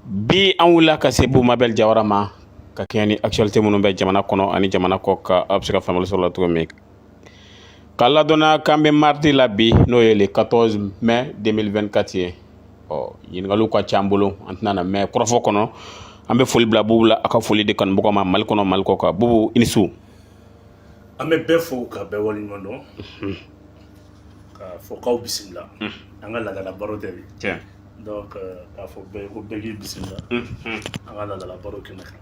Bi an wulila ka se Bubu Mabel Jawara ma ka kɛɲɛ ni actualité minnu bɛ jamana kɔnɔ ani jamana kɔ kan, aw bɛ se ka faamuyali sɔrɔ la cogo min. K'a ladɔnna k'an bɛ mardi la bi, n'o ye le 14 mai 2024 ye. Ɔ, ɲininkaliw ka ca an bolo, an tɛna na mɛn kɔrɔfɔ kɔnɔ. An bɛ foli bila Bubu la, a ka foli di kanubagaw ma Mali kɔnɔ, Mali kɔ kan. Bubu, i ni su. An bɛ bɛɛ fo ka bɛɛ waleɲuman dɔn, k'a fɔ k'aw bisimila an ka laadala baro tɛ bi. Tiɲɛ. Donc k'a fɔ bɛɛ ye ko bɛɛ k'i bisimila an ka laadala baro kɛnɛ kan.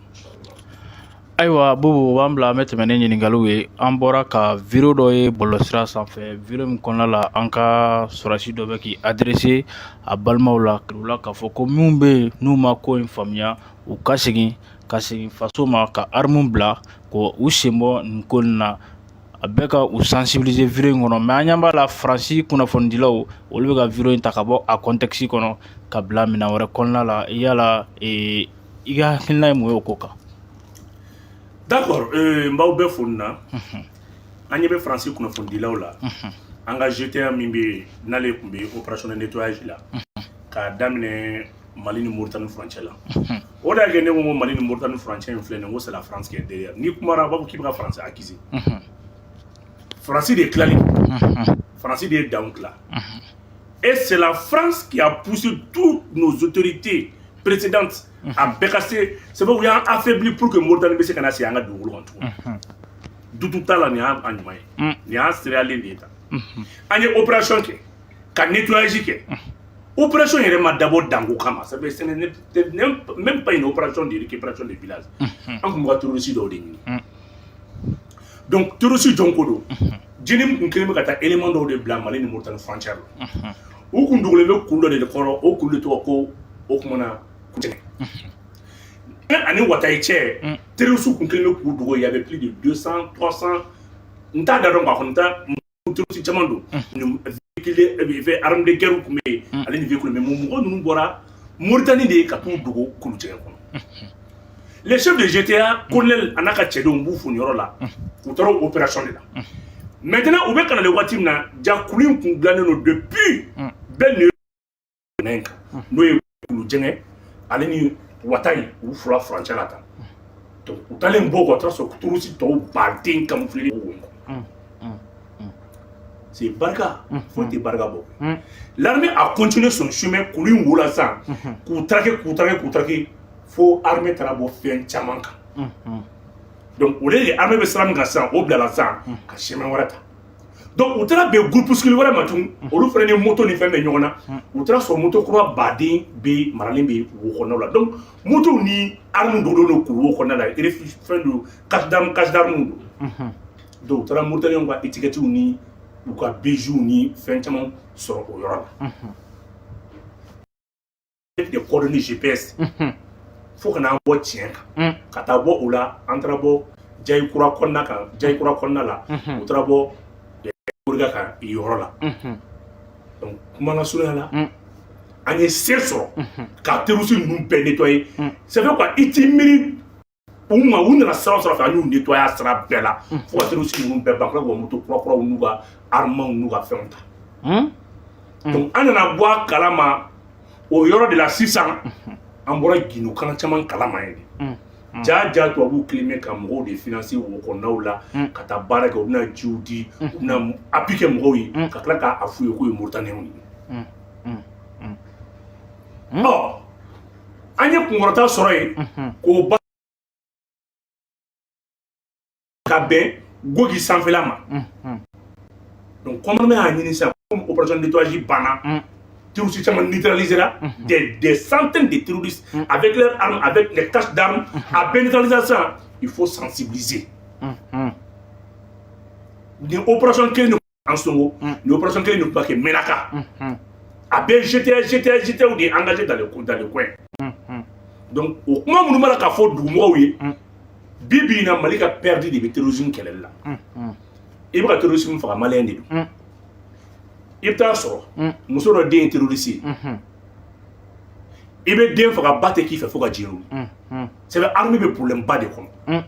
Ayiwa Bubu, o b'an bila an bɛ tɛmɛ ni ɲininkaliw ye. An bɔra ka vidéo dɔ ye bɔlɔlɔsira sanfɛ, vidéo min kɔnɔna la, an ka sɔrɔdasi dɔ bɛ k'i adresser a balimaw la u la, k'a fɔ ko minnu bɛ yen n'u ma ko in faamuya, u ka segin ka segin faso ma, ka armes bila, ko u sen bɔ nin ko in na. A bɛ ka u sensibiliser vidéo in kɔnɔ, mais an ɲɛ b'a la, Faransi kunnafonidilaw, olu bɛ ka vidéo in ta ka bɔ a contexte kɔnɔ ka bila minɛn wɛrɛ kɔnɔna la. Yala i ka hakilina ye mun ye o ko kan? D'accord, n b'aw bɛɛ fo nin na. An ɲɛ bɛ Faransi kunnafonidilaw la, an ka GTA min bɛ yen, n'ale tun bɛ opération de nettoyage la k'a daminɛ Mali ni Mauritanie frontière la. O de y'a kɛ ne ko Mali ni Mauritanie frontière in filɛ nin ye, ko c'est la France qui est derrière. N'i kumara, a b'a fɔ k'i bɛ ka France accuser. Faransi de ye tilali kɛ, Faransi de ye danw tila, et c'est la France qui a poussé toutes nos autorités précédentes a bɛɛ ka se. C'est vrai, u y'an affaibli pour que Mauritanie bɛ se ka na sigi an ka dugukolo kan tuguni. Dutu t'a la, nin y'a ɲuman ye, nin y'a seereyalen de ye tan. An ye opération kɛ ka nettoyage kɛ. Opération yɛrɛ ma dabɔ danko kama, ça fait, ce n'est même pas une opération de récupération de village. An tun bɛ ka terroriste dɔw de ɲini. Donc terroriste jɔn ko don? JNIM kun kelen bɛ ka taa élément dɔw de bila Mali ni Mauritanie frontière la. U kun dogolen bɛ kulu dɔ de kɔrɔ, o kulu de tɔgɔ ko o kumana Kucɛnɛ ani Watayi cɛ. Terroriste kun kelen bɛ k'u dogo. Il y avait plus de 200, 300, n t'a da dɔn quoi, kɔni t'a terroriste caman don. Véhicule fɛ, arme de guerre tun bɛ yen, ale ni véhicule. Mais mɔgɔ ninnu bɔra Mauritanie de ye ka t'u dogo Kulujɛgɛ kɔnɔ. Les chefs de GTA, colonel a n'a ka cɛdenw b'u fo nin yɔrɔ la, u taara o opération de la. Maintenant, u bɛ ka na waati min na, ja kulu in kun dilannen don depuis bɛɛ nin kan, n'o ye Kulujɛgɛ ale ni Watayi, u fila furancɛ la tan. Donc u taalen bɔ, o taara sɔrɔ terroriste tɔw baden camouflé wo in kɔnɔ. C'est barika foyi tɛ barika bɔ. L'armée a continué son chemin kulu in wo la sisan, k'u traquer, k'u traquer, k'u traquer, fo armée taara bɔ fɛn caman kan. Donc o de armée bɛ sira min kan sisan, o bilala sisan ka chemin wɛrɛ ta. Donc u taara bɛn groupuscule wɛrɛ ma tun, olu fana ni moto ni fɛn bɛ ɲɔgɔn na. U taara sɔrɔ moto kura baden bɛ maralen bɛ wo kɔnɔnaw la. Donc motow ni armes dɔ don k'u wo kɔnɔna la, fɛn don, cache d'armes, cache d'armes don. Donc u taara Mauritaniens ka étiquettes ni u ka bijoux ni fɛn caman sɔrɔ o yɔrɔ la, des coordonnées GPS, fo ka n'an bɔ tiɲɛ kan ka taa bɔ o la. An taara bɔ Jayikura kɔnɔna kan, Jayikura kɔnɔna la, u taara bɔ Moriga kan yɔrɔ la. Donc kuma lasurunya la, an ye se sɔrɔ ka terroriste ninnu bɛɛ nettoyer. C'est fait quoi, i t'i miiri u ma, u nana sira o sira fɛ, an y'u nettoyer a sira bɛɛ la fo ka terroriste ninnu bɛɛ ban, kila k'u ka moto kura kuraw n'u ka armes n'u ka fɛnw ta. Donc an nana bɔ a kalama o yɔrɔ de la sisan. An bɔra gindo kana caman kalama ye de. Ja ja, tubabuw kelen bɛ ka mɔgɔw de financer wo kɔnɔnaw la ka taa baara kɛ. U bɛna jiw di, u bɛna appui kɛ mɔgɔw ye, ka tila k'a f'u ye k'u ye Mauritaniens ye. Ɔ, an ye kunkɔrɔta sɔrɔ yen k'o ba ka bɛn Gogi sanfɛla ma. Donc commandement y'a ɲini sisan, comme opération nettoyage banna, terroristes caman neutralisera, des centaines de terroristes avec leurs armes, avec les caches d'armes, a bɛɛ neutralisera sisan, il faut sensibiliser. Nin opération kelen de Ansongo, nin opération kelen de tun bɛ kɛ Menaka. A bɛɛ GTA, GTA, GTA de engagé dans le coin. Donc o kuma minnu b'a la k'a fɔ dugumɔgɔw ye bi bi in na, Mali ka perdu de bɛ terrorisme kɛlɛli la. I bɛ ka terrorisme faga, malien de don. I bɛ taa sɔrɔ muso dɔ den ye terroriste ye, i bɛ den faga, ba tɛ k'i fɛ fo ka diɲɛ wuli. C'est vrai, armée bɛ problème ba de kɔnɔ,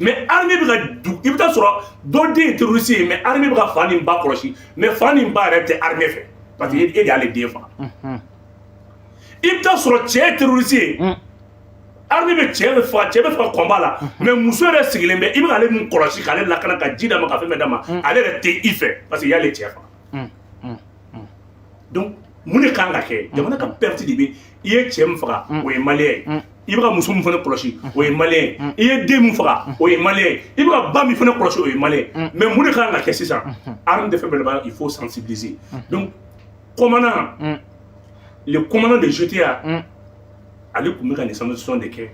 mais armée bɛ ka du, i bɛ taa sɔrɔ dɔ den ye terroriste ye, mais armée bɛ ka fa ni ba kɔlɔsi, mais fa ni ba yɛrɛ tɛ armée fɛ, parce que e de y'ale den faga. I bɛ taa sɔrɔ cɛ ye terroriste ye, armée bɛ cɛ bɛ faga, cɛ bɛ faga combat la, mais muso yɛrɛ sigilen bɛ, i bɛ k'ale mun kɔlɔsi, k'ale lakana, ka ji d'a ma, ka fɛn bɛɛ d'a ma, ale yɛrɛ tɛ i fɛ parce que i y'ale cɛ faga. Donc mun de kan ka kɛ? Jamana ka perte de bɛ. I ye cɛ min faga, o ye malien ye. I bɛ ka muso min fana kɔlɔsi, o ye malien ye. I ye den min faga, o ye malien ye. I bɛ ka ba min fana kɔlɔsi, o ye malien ye. Mais mun de kan ka kɛ sisan? Arme de fɛn bɛɛ laban, il faut sensibiliser. Donc commandant, le commandant de GTA, ale tun bɛ ka nin sensibilisation de kɛ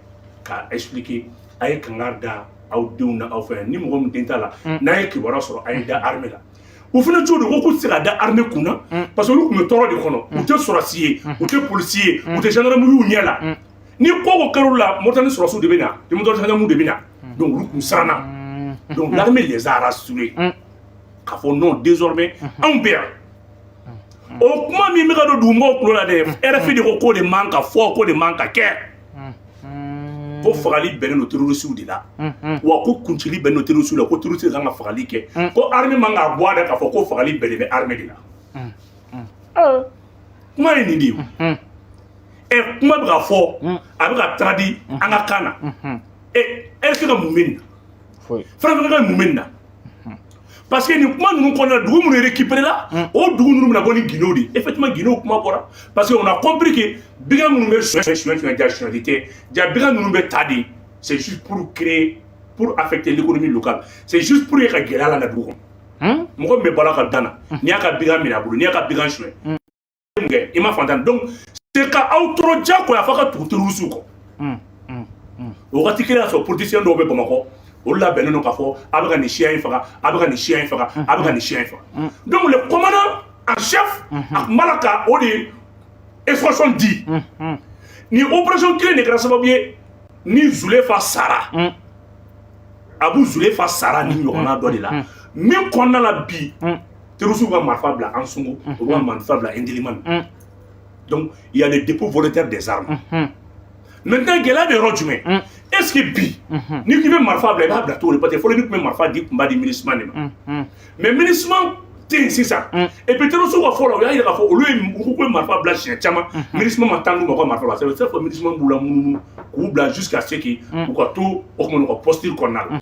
k'a expliquer: a ye kangari da aw denw na, aw fɛ ni mɔgɔ min den t'a la, n'a ye kibaruya sɔrɔ, a ye da armée la. U fana cogo don ko k'u tɛ se ka da armée kun na, parce que olu tun bɛ tɔɔrɔ de kɔnɔ. U tɛ sɔrɔsi ye, u tɛ polisi ye, u tɛ gendarme y'u ɲɛ la. Ni ko ko kɛra olu la, Mauritanie sɔrɔsiw de bɛ na, Mauritanie gendarme de bɛ na. Donc olu tun siranna. Donc l'armée les a rassurés k'a fɔ non, désormais anw bɛ yan. O kuma min bɛ ka don dugumɔgɔw tulo la dɛ, RFI de ko k'o de man ka fɔ, k'o de man ka kɛ, ko fagali bɛnnen don terroriste de la, wa ko kuncili bɛnnen don terroriste la, ko terroriste kan ka fagali kɛ, ko armée man k'a bɔ a da k'a fɔ ko fagali bɛnnen bɛ armée de la. Kuma ye nin de ye. Ɛ, kuma bɛ ka fɔ, a bɛ ka traduit an ka kan na. Ɛ, RFI ka mun bɛ nin na? Farafinna ka mun bɛ nin na? Parce que nin kuma ninnu kɔnɔna, dugu minnu récupéré la, o dugu ninnu bɛna bɔ ni Guinée de ye. Effectivement, Guinée kuma bɔra, parce que on a compris que bigan minnu bɛ suɲɛ suɲɛ suɲɛ, ja suɲɛli tɛ, ja bigan ninnu bɛ ta de, c'est juste pour créer, pour affecter l'économie locale, c'est juste pour ka gɛlɛya la na dugu kɔnɔ. Mɔgɔ min bɛ balo a ka dan na, n'i y'a ka bigan minɛ a bolo, n'i y'a ka bigan suɲɛ, mun kɛ? I ma fantan. Donc c'est ka aw tɔɔrɔ diyagoya f'a ka tugu terroriste kɔ. O wagati kelen y'a sɔrɔ politicien dɔw bɛ Bamakɔ, olu labɛnnen don k'a fɔ a bɛ ka nin siya in faga, a bɛ ka nin siya in faga, a bɛ ka nin siya in faga. Donc le commandant en chef, a tun b'a la ka o de instruction di. Nin opération kelen de kɛra sababu ye ni Zulefa sara, Abu Zulefa sara ni ɲɔgɔnna dɔ de la min kɔnɔna la bi, terroriste ka marifa bila Ansongo, olu ka marifa bila Indelimane. Donc il y a le dépôt volontaire des armes. Maintenant, gɛlɛya bɛ yɔrɔ jumɛn? Est ce que bi, n'i k'i bɛ marifa bila, i b'a bila cogo di? Parce que fɔlɔ, ni tun bɛ marifa di, tun b'a di MINUSMA de ma, mais MINUSMA tɛ yen sisan. Et puis terroriste ka fɔ la, u y'a yira k'a fɔ olu ye, u ko k'u ye marifa bila siɲɛ caman, MINUSMA ma taa n'u ma, u ka marifa bila. Ça veut dire que MINUSMA b'u la munumunu k'u bila jusqu'à ce que u ka to o kuma u ka posture kɔnɔna la.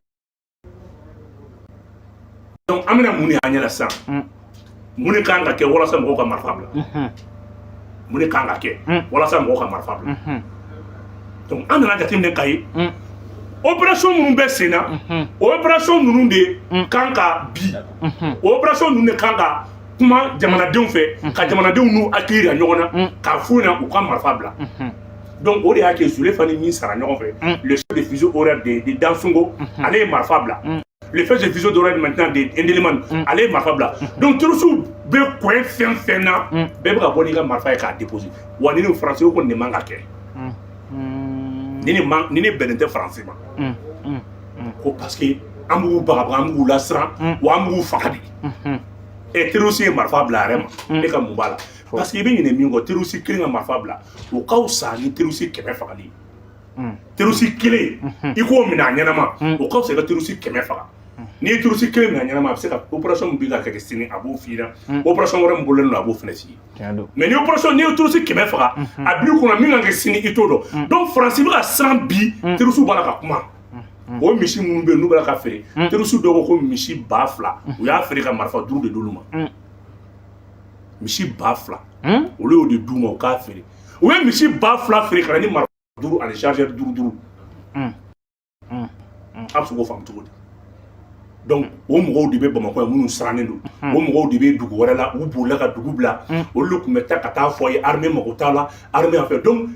Donc an bɛna mun de y'an ɲɛ la sisan? Mun de kan ka kɛ walasa mɔgɔw ka marifa bila? Mun de kan ka kɛ walasa mɔgɔw ka marifa bila? Donc an nana jateminɛ k'a ye opération minnu bɛ sen na, o opération ninnu de kan ka bi, o opération ninnu de kan ka kuma jamanadenw fɛ, ka jamanadenw n'u hakili yira ɲɔgɔn na, k'a f'u ɲɛna u ka marifa bila. Donc o de y'a kɛ Zulefa ni min sara ɲɔgɔn fɛ, le chef de fuseau horaire de Dansongo, ale ye marifa bila. Le chef de fuseau horaire maintenant de Indelimane, ale ye marifa bila. Donc terroriste bɛ coin fɛn fɛn na, bɛɛ bɛ ka bɔ n'i ka marifa ye k'a déposer. Wa ni ni français ko nin de man ka kɛ, ni man ni ne bɛnnen tɛ français ma ko, parce que an b'u bagabaga, an b'u lasiran, wa an b'u faga de. Ɛ, terroriste ye marifa bila a yɛrɛ ma, e ka mun b'a la? Parce que i bɛ ɲinɛ min kɔ, terroriste kelen ka marifa bila, o ka fisa ni terroriste 100 fagali ye. Terroriste kelen, i k'o minɛ a ɲɛnama, o ka fisa i ka terroriste 100 faga. N'i ye terroriste kelen minɛ a ɲɛnama, a bɛ se ka opération min bɛ ka kɛ sini, a b'o f'i ɲɛna. Opération wɛrɛ min bololen don, a b'o fana f'i ye. Mais ni opération, n'i ye terroriste 100 faga, a bil'i kunna min kan kɛ sini, i t'o dɔn. Donc Faransi bɛ ka siran bi, terroriste b'a la ka kuma. O misi minnu bɛ yen n'u bɛ ka feere, terroriste dɔw ko ko misi 2000, u y'a feere ka marifa duuru de d'olu ma. Misi 2000, olu y'o de d'u ma u k'a feere. U ye misi 2000 feere ka na ni marifa duuru ani chargeur duuru duuru. A bɛ se k'o faamu cogo di? Donc o mɔgɔw de bɛ Bamakɔ yan minnu sirannen don, o mɔgɔw de bɛ dugu wɛrɛ la, u bolila ka dugu bila. Olu de tun bɛ taa ka taa fɔ a ye armée mago t'a la, armée y'a fɛ. Donc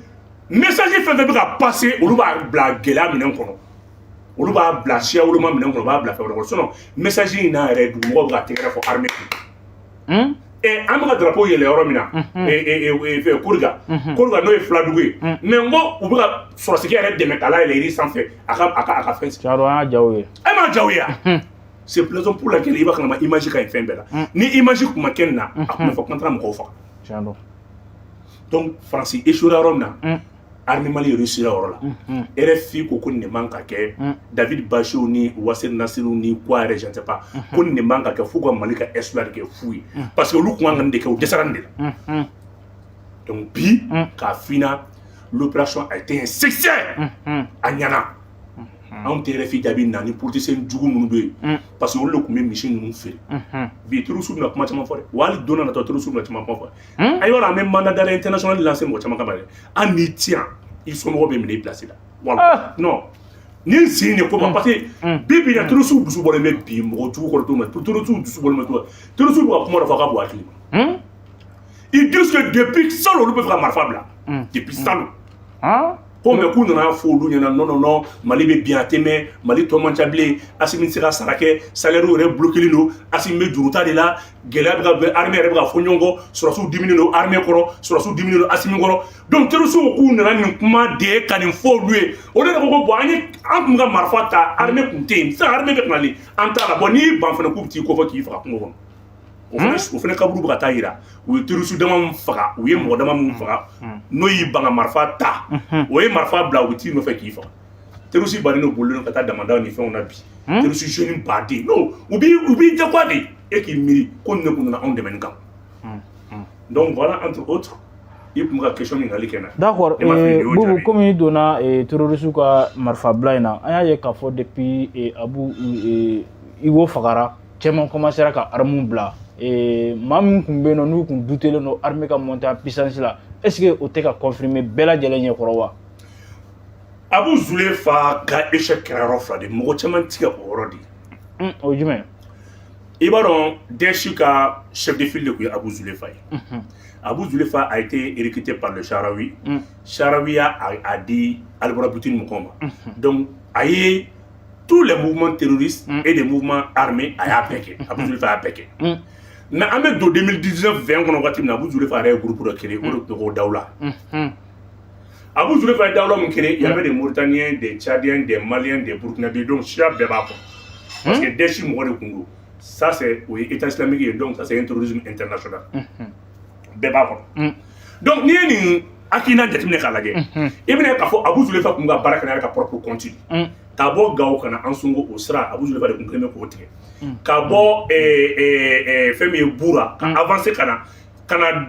message fɛn fɛn bɛ ka passer, olu b'a bila gɛlɛya minɛn kɔnɔ, olu b'a bila siya woloma minɛn kɔnɔ, u b'a bila fɛn wɛrɛ kɔnɔ. Sinon message in n'a yɛrɛ, dugumɔgɔw bɛ ka tɛgɛrɛ fɔ armée kun. Ɛ, an bɛ ka drapeau yɛlɛ yɔrɔ min na, Koriga, Koriga n'o ye Filadugu ye, mais n ko u bɛ ka sɔrɔsikɛ yɛrɛ dɛmɛ k'a layɛlɛ yiri sanfɛ, a ka fɛn. Tiɲɛ don, an y'a jaw ye. E m'a jaw ye wa? C'est raison pour laquelle i b'a kalama image ka ɲi fɛn bɛɛ la. Ni image kun ma kɛ nin na, a kun bɛ fɔ k'an taara mɔgɔw faga. Tiɲɛ don. Donc Faransi échoué yɔrɔ min na, armée Mali réussira yɔrɔ la. RFI ko ko nin de man ka kɛ. David Bachew ni Wasser Nasiru ni quoi yɛrɛ, je ne sais pas, ko nin de man ka kɛ, f'u ka Mali ka exploit de kɛ fu ye, parce que olu kun kan ka nin de kɛ, u dɛsɛra nin de la. Donc bi, k'a f'i ɲɛna, l'opération a été un succès. A ɲɛna. Anw tɛ RFI jaabi na ni politicien jugu minnu bɛ yen, parce que olu de tun bɛ misi ninnu feere. Bi terroriste bɛna kuma caman fɔ dɛ, wa hali don n'a nataw, terroriste bɛna caman fɔ. A yɔrɔ, an bɛ mandat d'arrêt international lancer mɔgɔ caman kama dɛ. Hali n'i ti yan, i somɔgɔw bɛ minɛ i place la. Wala non, ni sen de ko ma, parce que bi bi in na, terroriste dusu bɔlen bɛ bi mɔgɔ jugu kɔrɔ cogo min na, terroriste dusu bɔlen bɛ cogo min na, terroriste bɛ ka kuma dɔ fɔ a ka bon hakili ma. Ils disent que depuis salon, olu bɛ fɛ ka marifa bila depuis salon. Ko mais k'u nana fɔ olu ɲɛna: non, non, non, Mali bɛ bin, a tɛ mɛn, Mali tɔ man ca bilen, Asimi tɛ se ka sara kɛ, salaire yɛrɛ bloqué don, Asimi bɛ juru ta de la, gɛlɛya bɛ ka bɛ, armée yɛrɛ bɛ ka fɔ ɲɔgɔn kɔ, sɔrɔsiw diminen don armée kɔrɔ, sɔrɔsiw diminen don Asimi kɔrɔ. Donc terroriste k'u nana nin kuma de ye ka nin fɔ olu ye. O de ko ko bon, an ye, an tun ka marifa ta, armée tun tɛ yen, sisan armée bɛ ka nalen, an t'a la. Bon, n'i ban fana, k'u bɛ t'i kɔfɛ k'i faga kungo kɔnɔ. O fana kaburu bɛ ka taa yira, u ye terroriste dama min faga, u ye mɔgɔ dama min faga, n'o y'i ban ka marifa ta, o ye marifa bila, u bɛ t'i nɔfɛ k'i faga. Terroriste baden n'o bolilen ka taa damadaw ni fɛnw na bi, terroriste jeune baden non, u b'i jagoya de e k'i miiri ko nin de kun nana anw dɛmɛ nin kan. Donc voilà, entre autres, i tun bɛ ka question ɲininkali kɛ n na. D'accord. Ne ma fili, nin y'o Bubu, jaabi. Komi i donna terroriste ka marifa bila in na, an y'a ye k'a fɔ depuis Abu Iwo fagara, caman commencera ka armes bila. Maa min tun bɛ yen nɔ, n'u tun dutelen don armée ka monter en puissance la, est ce que o tɛ ka confirmer bɛɛ lajɛlen ɲɛkɔrɔ wa? Abu Zulefa ka échec kɛra yɔrɔ fila de, mɔgɔ caman ti ka o yɔrɔ de ye. O ye jumɛn? I b'a dɔn, Daesh ka chef de file de tun ye Abu Zulefa ye. Abu Zulefa a été recruté par le Sharawi. Sharawi a di Al-Mourabitoun mɔgɔw ma. Donc a ye tous les mouvements terroristes et des mouvements armés, a y'a bɛɛ kɛ. Abu Zulefa y'a bɛɛ kɛ. Mais an bɛ don 2019 20 kɔnɔ waati min na, Abu Zulefa yɛrɛ ye groupe dɔ créé, o de tun ko Dawula. Abu Zulefa ye Dawula min créé, il y avait des Mauritaniens, des Tchadiens, des Maliens, des Burkinabés, donc siya bɛɛ b'a kɔnɔ. Parce que Daesh mɔgɔ de tun don. Ça c'est o ye État islamique ye, donc ça c'est un terrorisme international. Bɛɛ b'a kɔnɔ. Donc n'i ye nin hakilina jateminɛ k'a lajɛ, i bɛna ye k'a fɔ Abu Zulefa tun ka baara kɛ n'a yɛrɛ ka propre compte de. Ka bɔ Gawo ka na Ansongo, o sira, Abu Zulefa de tun kɛlen bɛ k'o tigɛ. Ka bɔ fɛn min ye Bura, ka avancer ka na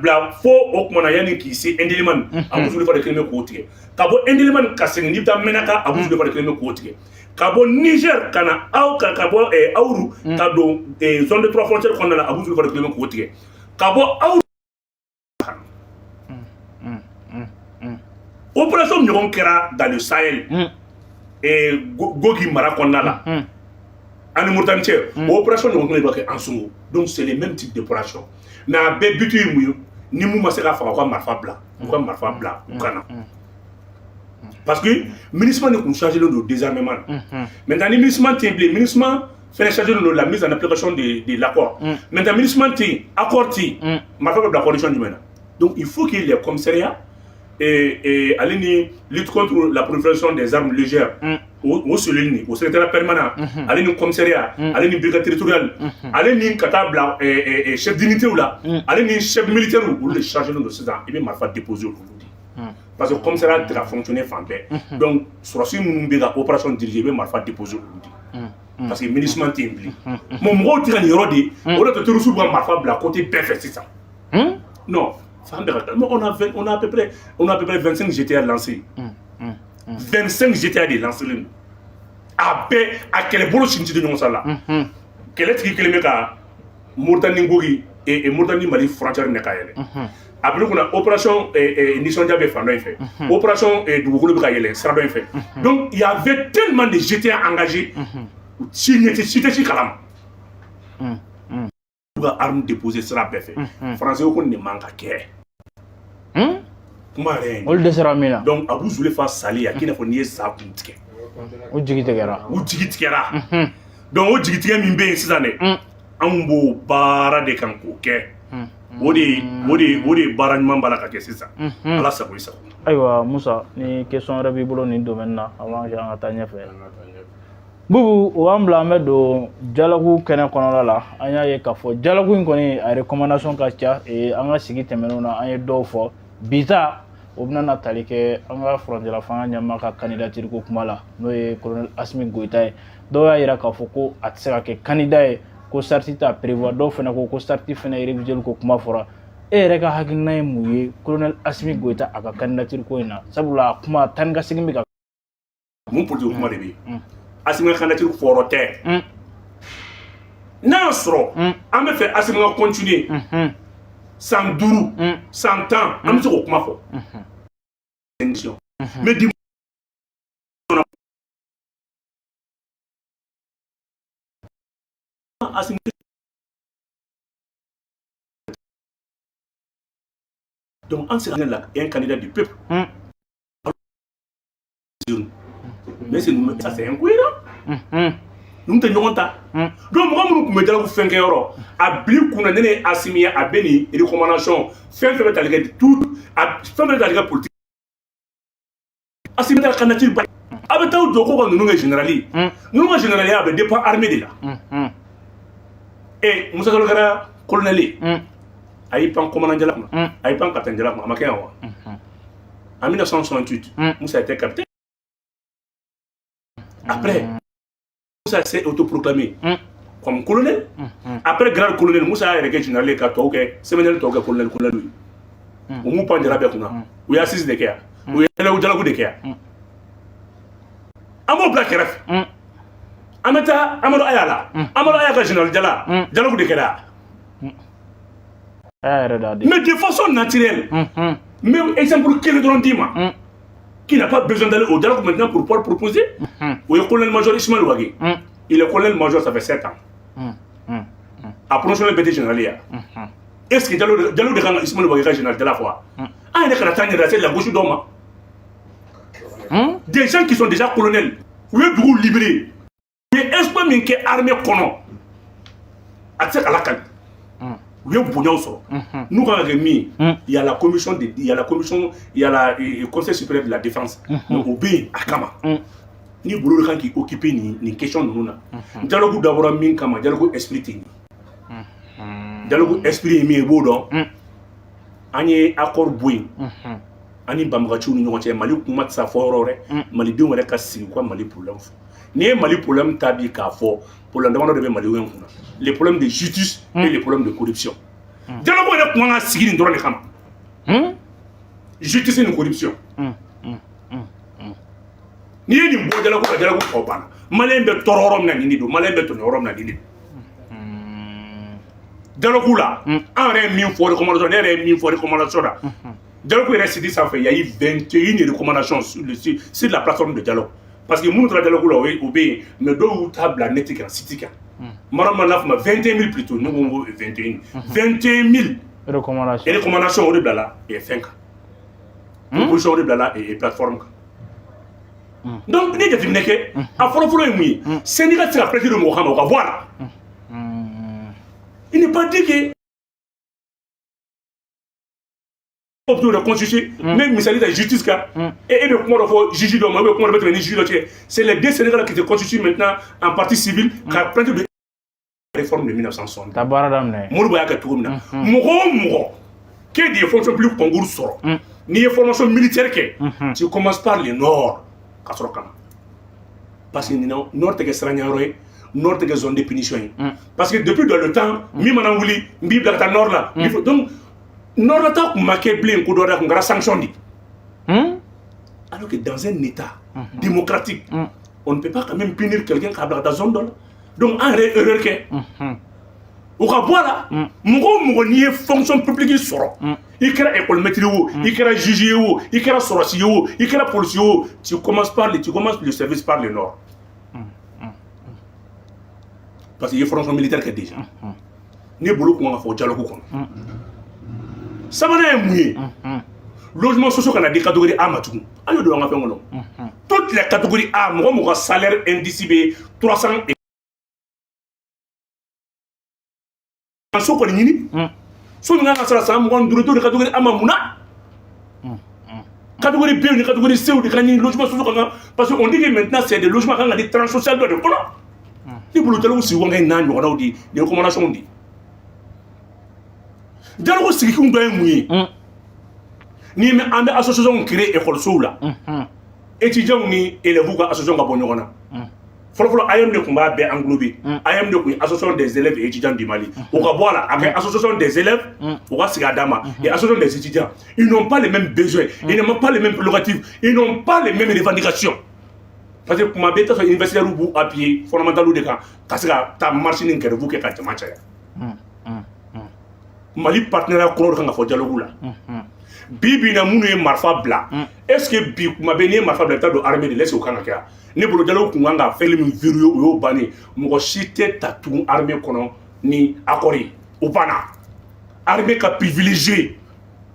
bila fo o tuma na yanni k'i se Indelimane, Abu Zulefa de kɛlen bɛ k'o tigɛ. Ka bɔ Indelimane ka segin n'i bɛ taa Menaka, Abu Zulefa de kɛlen bɛ k'o tigɛ. Ka bɔ Niger ka na aw ka bɔ Awuru ka don zone de trois frontières kɔnɔna la, Abu Zulefa de kɛlen bɛ k'o tigɛ. Ka bɔ Awuru, opération ɲɔgɔn kɛra dans le Sahel, Gogi mara kɔnɔna la ani Mauritanie cɛ, o opération ɲɔgɔn kelen bɛ kɛ Ansongo. Donc c'est les mêmes types d'opération, mais a bɛɛ but ye mun ye? Ni mun ma se ka faga, u ka marifa bila, u ka marifa bila, u ka na, parce que MINUSMA de kun chargé don désarmement na. Maintenant ni MINUSMA tɛ yen bilen, MINUSMA fɛnɛ chargé don la mise en application de l'accord. Maintenant MINUSMA tɛ yen, accord tɛ yen, marifa bɛ bila condition jumɛn na? Donc il faut que les commissariats et ale ni lutte contre la prolifération des armes légères, o cellule ni o secrétariat permanent, ale ni commissariat, ale ni brigade territoriale, ale ni ka taa bila chef d'unité la, ale ni chef militaire, olu de chargé don sisan. I bɛ marifa déposer olu de, parce que commissariat tɛ ka fonctionner fan bɛɛ. Donc sɔrɔsi minnu bɛ ka opération diriger, i bɛ marifa déposer olu de, parce que MINUSMA tɛ yen bilen. Bon, mɔgɔw tɛ ka nin yɔrɔ de, o de to terroristes bɛ ka marifa bila côté bɛɛ fɛ sisan. Non, fan bɛɛ ka taa. Mais on a à peu près 25 GTA lancés. 25 GTA de lancé len don. A bɛɛ a kɛlɛbolo si tɛ ɲɔgɔn sala. Kɛlɛtigi kelen bɛ ka Mauritanie Gogi et Mauritanie Mali frontière minɛ ka yɛlɛ. A bɛ kunna opération nisɔndiya bɛ fan dɔ in fɛ, opération dugukolo bɛ ka yɛlɛ sira dɔ in fɛ. Donc il y avait tellement de GTA engagés, si ɲɛ tɛ si tɛ si kalama. U ka arme déposer sira bɛɛ fɛ. Français ko nin de man ka kɛ. Kuma yɛrɛ ye nin. Olu dɛsɛra min na. Donc Abu Zulefa sali, a k'i n'a fɔ n'i ye sa kun tigɛ. U jigi tigɛra. U jigi tigɛra. Donc o jigi tigɛ min bɛ yen sisan dɛ, anw b'o baara de kan k'o kɛ. O de ye baara ɲuman b'a la ka kɛ sisan. Ala sago i sago. Ayiwa Musa, ni question wɛrɛ b'i bolo nin domaine na avant que an ka taa ɲɛfɛ. Bubu, o b'an bila an bɛ don dialogue kɛnɛ kɔnɔna la. An y'a ye k'a fɔ dialogue in kɔni, a recommandation ka ca. An ka sigi tɛmɛnenw na, an ye dɔw fɔ. Bi ta, o bɛna na tali kɛ an ka furancɛla fanga ɲɛmaa ka candidature ko kuma la, n'o ye colonel Asimi Goyita ye. Dɔw y'a yira k'a fɔ ko a tɛ se ka kɛ candidat ye, ko charte t'a prévoir. Dɔw fana ko ko charte fana réviser ko kuma fɔra. E yɛrɛ ka hakilina ye mun ye colonel Assimi Goïta a ka candidature ko in na, sabula a kuma taa ni ka segin bɛ ka Mun politique kuma de bɛ yen? Assimi ka candidature fɔrɔ tɛ. N'a y'a sɔrɔ an bɛ fɛ Assimi ka continuer san 5, san 10, an bɛ se k'o kuma fɔ. Mais di Assimi, donc an sera la un candidat du peuple. Mais c'est ça, c'est incohérent. Ninnu tɛ ɲɔgɔn ta. Donc mɔgɔ minnu tun bɛ dialogue fɛn kɛ yɔrɔ a bil'i kunna, ne ne Assimi ye, a bɛ nin recommandation fɛn fɛn bɛ tali kɛ tout a fɛn fɛn bɛ tali kɛ politique, Assimi ka candidature ba, a bɛ taa jɔ ko ka ninnu kɛ général ye. Ninnu ka général a bɛ dépend armée de la. E Musa Jalo kɛra colonel ye, a y'i pan commandant jala kunna, a y'i pan capitaine jala kunna, a ma kɛ yan wa? En 1968, Moussa était capitaine. Après, Moussa s'est autoproclamé comme colonel. Après grade colonel, Moussa y'a yɛrɛ kɛ général ye ka tɔw kɛ semaine tɔw kɛ colonel colonel ye. U m'u pan jara bɛɛ kunna. U ye assise de kɛ yan, u ye dialogue de kɛ yan. An b'o bila kɛrɛfɛ. An bɛ taa Amadu Aya la. Amadu Aya ka général jala, dialogue de kɛra. Mais de façon naturelle, n bɛ exemple kelen dɔrɔn d'i ma, qui n'a pas besoin d'aller au dialogue maintenant pour pouvoir proposer. O ye colonel major Ismaël Wagué. Il est colonel major, ça fait 7 ans. A promotion bɛɛ tɛ général ye. Est-ce que dialogue de kan ka Ismaël Wagué ka général jala fɔ wa? An yɛrɛ kana taa ɲɛ lase lagosi dɔw ma. Des gens qui sont déjà colonels, u ye dugu libéré, u ye exploit min kɛ armée kɔnɔ, a tɛ se ka lakali. U ye bonyaw sɔrɔ. N'u kan ka kɛ min ye, il y a la commission de, il y a la commission, il y a la conseil supérieur de la défense. Mais o bɛ yen a kama. Ni bolo de kan k'i occuper nin question ninnu na. Dialogue dabɔra min kama, dialogue esprit tɛ nin. Dialogue esprit ye min ye, i b'o dɔn. An ye accord bɔ yen. An ni banbagaciw ni ɲɔgɔn cɛ, Mali kuma tɛ se fɔ yɔrɔ wɛrɛ. Malidenw yɛrɛ ka sigi u ka Mali problème fɔ. N'i ye Mali problème ta bi k'a fɔ, problème damadɔ de bɛ Malidenw kunna: les problèmes de justice et les problèmes de corruption. Dialogue yɛrɛ kun kan ka sigi nin dɔrɔn de kama, justice ni corruption. N'i ye nin bɔ dialogue la, dialogue tɔ banna. Malien bɛ tɔɔrɔ yɔrɔ min na, nin de don. Malien bɛ tɔɲɔ yɔrɔ min na, nin de don. Dialogue la, an yɛrɛ ye min fɔ recommandation, ne yɛrɛ ye min fɔ recommandation la, dialogue yɛrɛ siti sanfɛ, il y a eu 21 recommandations sur la plateforme de dialogue, parce que minnu taara dialogue la, o bɛ yen, mais dɔw y'u ta bila net kan, site kan. Mara ma n'a fɔ ma 21 000 plutôt, ne ko n ko 21 21 000 recommandation. Recommandation o de bilala fɛn kan, proposition o de bilala plateforme kan. Donc n'i ye jateminɛ kɛ, a fɔlɔ-fɔlɔ ye mun ye? Syndicat tɛ se ka plainte don mɔgɔ kama, o ka bɔ a la. Il n'est pas dit que plutôt de constituer. Mais misali ta justice kan, e bɛ kuma dɔ fɔ juge dɔ ma, e bɛ kuma dɔ bɛ tɛmɛ ni juge dɔ cɛ, c'est les deux syndicats qui se constituent maintenant en partie civile ka plainte de réforme de 1960. Ta baara daminɛ. Modibo y'a kɛ cogo min na, mɔgɔ o mɔgɔ k'e de ye fonction publique concours sɔrɔ, n'i ye formation militaire kɛ, tu commences par le nord ka sɔrɔ ka na, parce que nin nord tɛ kɛ siranyayɔrɔ ye, nord tɛ kɛ zone de punition ye, parce que depuis dans le temps min mana wuli, n b'i bila ka taa nord la. Donc nord la ta kun ma kɛ bilen ko dɔ wɛrɛ kun kɛra sanction de, alors que dans un état démocratique, on ne peut pas quand même punir quelqu'un k'a bila ka taa zone dɔ la. Donc an yɛrɛ ye erreur kɛ, o ka bɔ a la. Mɔgɔ o mɔgɔ n'i ye fonction publique sɔrɔ, i kɛra école maître wo, i kɛra juge ye wo, i kɛra sɔrɔsi ye wo, i kɛra policier wo, tu commences le service par le nord, parce que i ye formation militaire kɛ déjà. Ne bolo kun kan ka fɔ dialogue kɔnɔ. Sabanan ye mun ye? Logement sociaux kana di catégorie A ma tugun. An y'o don an ka fɛn kɔnɔ, toutes les catégories A, mɔgɔ mɔgɔ ka salaire indice bɛ 300 et so kɔni ɲini, so min kan ka sara san 25, t'o de catégorie A ma. Mun na catégorie B ni catégorie C de ka ɲini logement sociaux ka kan? Parce que on dit que maintenant c'est des logements kan ka di tranche sociale dɔ de kɔnɔ. Ni bolo dialogue sigi kɛ n'a ɲɔgɔnnaw di ni recommandation di. Dialogue sigikun dɔ ye mun ye? Ni an bɛ association créer école la, étudiants ni élèves ka association ka bɔ ɲɔgɔn na. Fɔlɔfɔlɔ, AEEM de tun b'a bɛɛ englober. AEEM de tun ye Association des élèves et étudiants du Mali. O ka bɔ a la, a kɛ Association des élèves, o ka sigi a dan ma, et Association des étudiants. Ils n'ont pas les mêmes besoins, ils n'ont pas les mêmes prérogatives, ils n'ont pas les mêmes revendications, parce que kuma bɛɛ i t'a sɔrɔ universitaires b'u appuyer fondamental de kan ka se ka taa marche ni grève kɛ ka jama caya. Mali partenariat kɔrɔ de kan ka fɔ dialogue la. Bi bi in na, minnu ye marifa bila, est ce que bi kuma bɛɛ n'i ye marifa bila, i bɛ taa don armée de la? Est ce que o kan ka kɛ wa? Ne bolo, dialogue kun kan ka fɛn min verrouiller, o y'o bannen. Mɔgɔ si tɛ ta tugun armée kɔnɔ ni accord ye, o banna. Armée ka privilégié,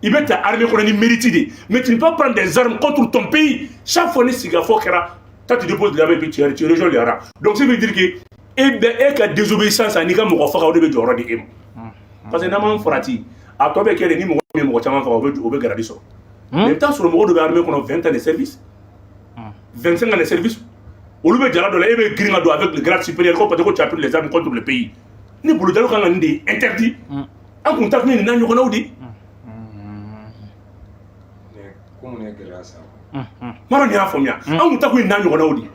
i bɛ ta armée kɔnɔ ni mérite de, mais tu ne peux pas prendre des armes contre ton pays. Chaque fois ni sigikafɔ kɛra, toi tu déposes de l'armée puis tu rejoins les rangs. Donc ça veut dire que e bɛ e ka désobéissance ani ka mɔgɔ faga, o de bɛ jɔyɔrɔ di e ma, parce que n'an m'an farati, a tɔ bɛ kɛ de ni mɔgɔ min ye mɔgɔ caman faga, o bɛ grade sɔrɔ. Mais i bɛ taa sɔrɔ mɔgɔ dɔ bɛ armée kɔnɔ 20 ans de service, 25 ans de service, olu bɛ jala dɔ la, e bɛ girin ka don avec le grade supérieur ko parce que tu as pris les armes contre le pays. Ni bolo, dialogue kan ka nin de interdit. An kun ta kun ye nin n'a ɲɔgɔnnaw de. Ko mun ye gɛlɛya sa? Mara nin y'a faamuya, an kun ta kun ye nin n'a ɲɔgɔnnaw de.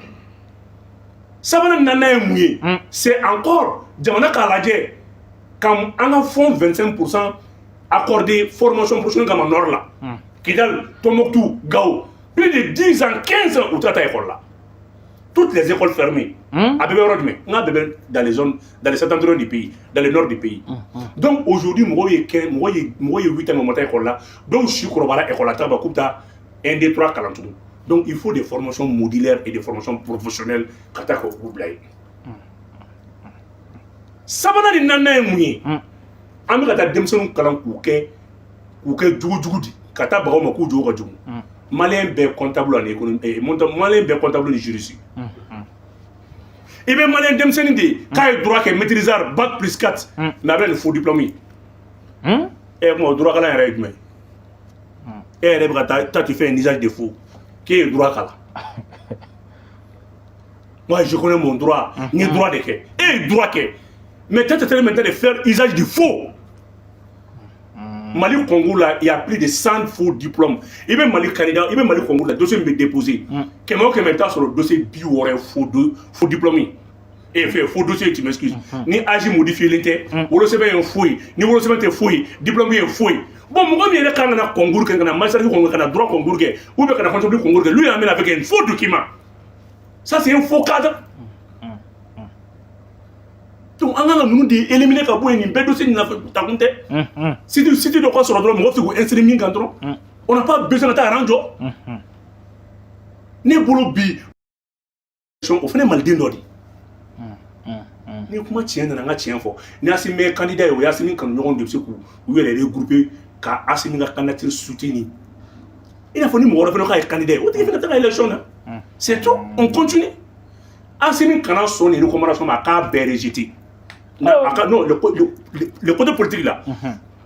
Sabanan, naaninan ye mun ye? C'est encore jamana k'a lajɛ ka an ka fonds 25 % accordé formation professionnelle kama nord la, Kidal, Tombouctou, Gao. Plus de 10 ans, 15 ans, u tɛ taa école la, toutes les écoles fermées. A bɛɛ bɛ yɔrɔ jumɛn? N k'a bɛɛ bɛ dans les zones, dans les septentrions du pays, dans le nord du pays. Donc aujourd'hui, mɔgɔw ye 15, mɔgɔ ye 8 ans, mɔgɔ ma taa école la. Dɔw si kɔrɔbayara, école la taga k'u bɛ taa 1, 2, 3 kalan tugun. Donc il faut des formations modulaires et des formations professionnelles ka taa k'u bila yen. Sabanan ni naaninan ye mun ye? An bɛ ka taa denmisɛnninw kalan k'u kɛ jugujugu di ka taa bagaw ma k'u jogo ka jugu. Malien bɛɛ comptable ani économie, malien bɛɛ comptable ni juriste. I bɛ malien denmisɛnnin de ye k'a ye droit kɛ, maîtrisard, bac plus 4, mais a bɛ nin faux diplôme ye. Ɛ kuma, o droit kalan yɛrɛ ye jumɛn ye? E yɛrɛ bɛ ka taa, toi tu fais un usage de faux k'e ye droit kalan. Moi je connais mon droit, n ye droit de kɛ. E ye droit kɛ, mais toi tu es maintenant de faire usage du faux. Mali concours la, il y a plus de 100 faux diplômes. I bɛ Mali candidat, i bɛ Mali concours la, dossier min bɛ déposé, 100 o 100, i bɛ taa sɔrɔ dossier 60 ye faux, faux diplôme ye. Et fait faux dossier, tu m'excuses. Ni âge modifié len tɛ, wolosɛbɛn ye faux ye, ni wolosɛbɛn tɛ faux ye, diplôme ye faux ye. Bon, mɔgɔ min yɛrɛ kan ka na concours kɛ, ka na magistrat concours, ka na droit concours kɛ, ou bien ka na comptabilité concours kɛ, lui il amène avec un faux document. Ça c'est un faux cadre. Donc an kan ka ninnu de éliminer ka bɔ yen. Nin bɛɛ dossier nin nafa ta kun tɛ. Site dɔ ka sɔrɔ dɔrɔn, mɔgɔ bɛ se k'u insérer min kan dɔrɔn. On n'a pas besoin ka taa rang jɔ. Ne bolo bi, o fana ye maliden dɔ de ye. Ni kuma tiɲɛ nana, n ka tiɲɛ fɔ. Ni Asimi ye candidat ye, o ye Asimi kanuɲɔgɔnw de bɛ se k'u u yɛrɛ regrouper ka Asimi ka candidature soutenir. I n'a fɔ ni mɔgɔ wɛrɛ fana k'a ye candidat ye, o tigi fana tɛ ka élection na. C'est tout, on continue. Asimi kana sɔn nin recommandation ma, a k'a bɛɛ rejeter. A ka non, le côté politique là,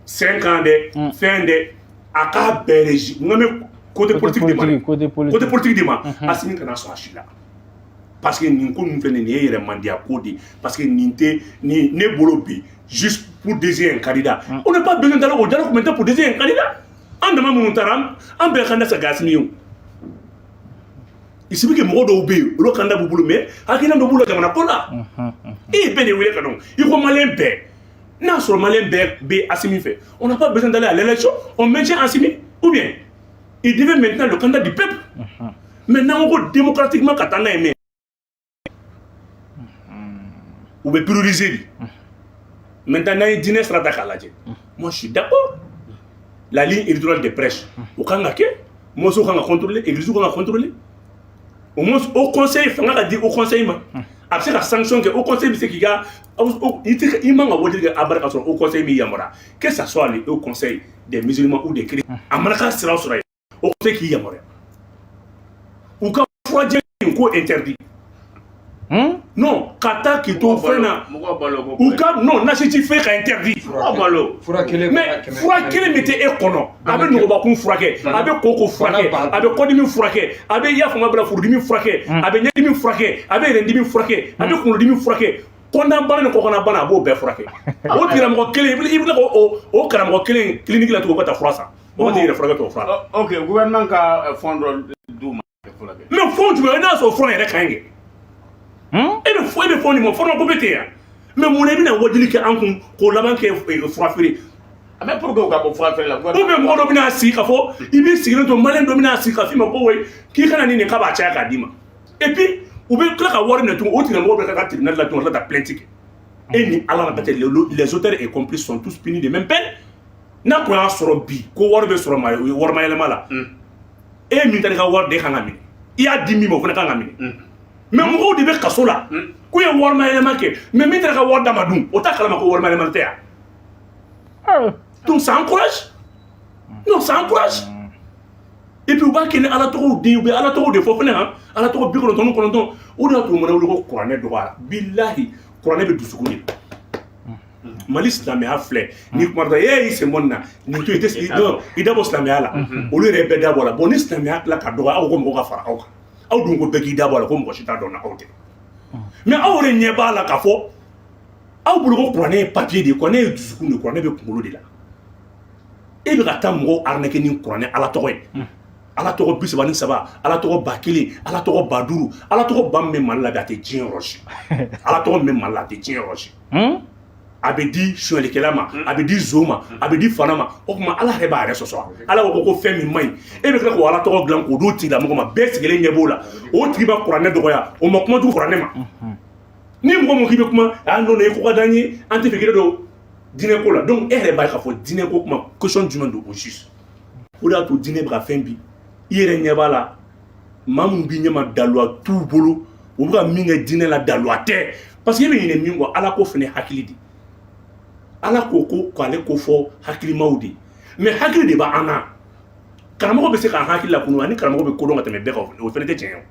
5 ans dɛ, fɛn dɛ, a k'a bɛɛ rejeter. N ka mɛn côté politique de ma dɛ. Côté politique. Côté politique de ma, Asimi kana sɔn a si la, parce que nin ko ninnu filɛ nin ye yɛrɛ mandiya ko de ye, parce que nin tɛ nin ne bolo bi, juste pour désigner un candidat. On n'a pas besoin d'aller au dialogue maintenant pour désigner un candidat. An dama minnu taara, an bɛɛ candidat sa kɛ Asimi ye. O il suffit que mɔgɔ dɔw bɛ yen, olu candidat b'u bolo, mais hakilina dɔ b'u la jamana ko la. E ye bɛɛ de wele ka dɔn i ko malien bɛɛ. N'a sɔrɔ malien bɛɛ bɛ Asimi fɛ, on n'a pas besoin d'aller à l'élection, on maintient Asimi, ou bien il devait maintenant le candidat du peuple. Maintenant, on ko démocratiquement ka taa n'a ye, mais u bɛ prioriser de. Maintenant, n'an ye diinɛ sira ta k'a lajɛ, moi je suis d'accord, la ligne éditoriale des prêches, o kan ka kɛ, mosquée kan ka contrôler, église kan ka contrôler. Au moins au conseil, fanga ka di au conseil ma, a bɛ se ka sanction kɛ. Au conseil bɛ se k'i ka, i tɛ, i man ka wajuli kɛ abada ka sɔrɔ au conseil m'i yamaruya, que ça soit le haut conseil des musulmans ou des chrétiens. A mana k'a sira o sira ye, au conseil k'i yamaruya. U ka furajɛ in ko interdit. Non, ka taa k'i to fɛn na. Mɔgɔ balo ko. U ka non, nasiji fɛn ka interdit. Mɔgɔ balo. Fura kelen. Mais fura kelen min tɛ e kɔnɔ, a bɛ nɔgɔbakun furakɛ, a bɛ koko furakɛ, a bɛ kɔdimi furakɛ, a bɛ i y'a faamu bila furudimi furakɛ, a bɛ ɲɛdimi furakɛ, a bɛ yɛrɛdimi furakɛ, a bɛ kunkolodimi furakɛ, kɔnɔnabana ni kɔkɔnabana, a b'o bɛɛ furakɛ. O tigilamɔgɔ kelen, i bɛ tila k'o o karamɔgɔ kelen clinique la tugun, ka taa fura san, o tɛ yɛrɛ furakɛ tubabu fura la. Ok, gouvernement ka fond dɔ d'u ma furakɛ. Mais fond jumɛn? N'a sɔrɔ fura yɛrɛ ka ɲi kɛ. Bɛ fɔ, e bɛ fɔ nin ma pharmacopée tɛ yan, mais mun na i bɛna wajuli kɛ an kun k'o laban kɛ fura feere? Mais pour que u ka bɔ fura feere la. Ou bien mɔgɔ dɔ bɛna sigi ka fɔ, i b'i sigilen to, malien dɔ bɛna sigi ka f'i ma ko oui, k'i kana nin k'a b'a caya k'a d'i ma. Et puis u bɛ tila ka wari minɛ tugun, o tigilamɔgɔ bɛ ka taa tribunal la tugun, ka tila ka plainte kɛ. E ni Ala ka tɛ, les auteurs et complices sont tous punis de même peine. N'a kun y'a sɔrɔ bi ko wari bɛ sɔrɔ ma wari mayɛlɛma la, e min taara i ka wari de kan ka minɛ, i y'a di min ma, o fana kan ka minɛ. Mais mɔgɔw de bɛ kaso la k'u ye wari mayɛlɛma kɛ, mais min taara ka wari d'a ma dun, o t'a kalama ko wari mayɛlɛma tɛ yan. Donc ça encourage, non, ça encourage. Et puis u b'a kɛ ni Ala tɔgɔw den, u bɛ Ala tɔgɔw de fɔ fɛnɛ han, Ala tɔgɔ 99. O de y'a to u mana wuli ko kuranɛ dɔgɔyara. Bilahi, kuranɛ bɛ dusukun de la. Mali silamɛya filɛ ni kuma dɔ e y'i sen bɔ nin na, nin to i tɛ, non, i dabɔ silamɛya la, olu yɛrɛ bɛɛ dabɔ la. Bon, ni silamɛya tila ka dɔgɔya, aw ko mɔgɔ ka fara aw kan, aw dun ko bɛɛ k'i dabɔ a la, ko mɔgɔ si t'a dɔn na aw tɛ. Mais aw yɛrɛ ɲɛ b'a la k'a fɔ aw bolo ko kuranɛ ye papier de ye, kuranɛ ye dusukun de ye, kuranɛ bɛ kunkolo de la. E bɛ ka taa mɔgɔw arnaquer ni kuranɛ Ala tɔgɔ ye, Ala tɔgɔ 33, Ala tɔgɔ 1000, Ala tɔgɔ 5000, Ala tɔgɔ ba min bɛ Mali la bi, a tɛ diɲɛ yɔrɔ si. Ala tɔgɔ min bɛ Mali la, a tɛ diɲɛ yɔrɔ si. A bɛ di sonyɛlikɛla ma, a bɛ di zon ma, a bɛ di fana ma. O tuma Ala yɛrɛ b'a yɛrɛ sɔsɔ. Ala ko ko fɛn min man ɲi, e bɛ tila k'o Ala tɔgɔ dilan k'o d'o tigilamɔgɔ ma. Bɛɛ sigilen ɲɛ b'o la, o tigi b'a kuranɛ dɔgɔya, o ma kuma jugu kuranɛ ma. Ni mɔgɔ min k'i bɛ kuma, ah non, e ko ka d'an ye, an tɛ fɛ k'i don diinɛ ko la. Donc e yɛrɛ b'a ye k'a fɔ diinɛ ko kuma, question jumɛn don au juste? O de y'a to diinɛ bɛ ka fɛn bi, i yɛrɛ ɲɛ b'a la, maa min b'i ɲɛma, daluya t'u bolo, u bɛ ka min kɛ diinɛ la, daluya tɛ, parce que e bɛ ɲinɛ min kɔ, Ala ko fɛnɛ hakili de. Ala ko ko k'ale ko fɔ hakilimaw de, mais hakili de b'an na. Karamɔgɔ bɛ se k'an hakili lakunu, ani karamɔgɔ bɛ kodɔn ka tɛmɛ bɛɛ kan, o fɛnɛ tɛ tiɲɛ ye. O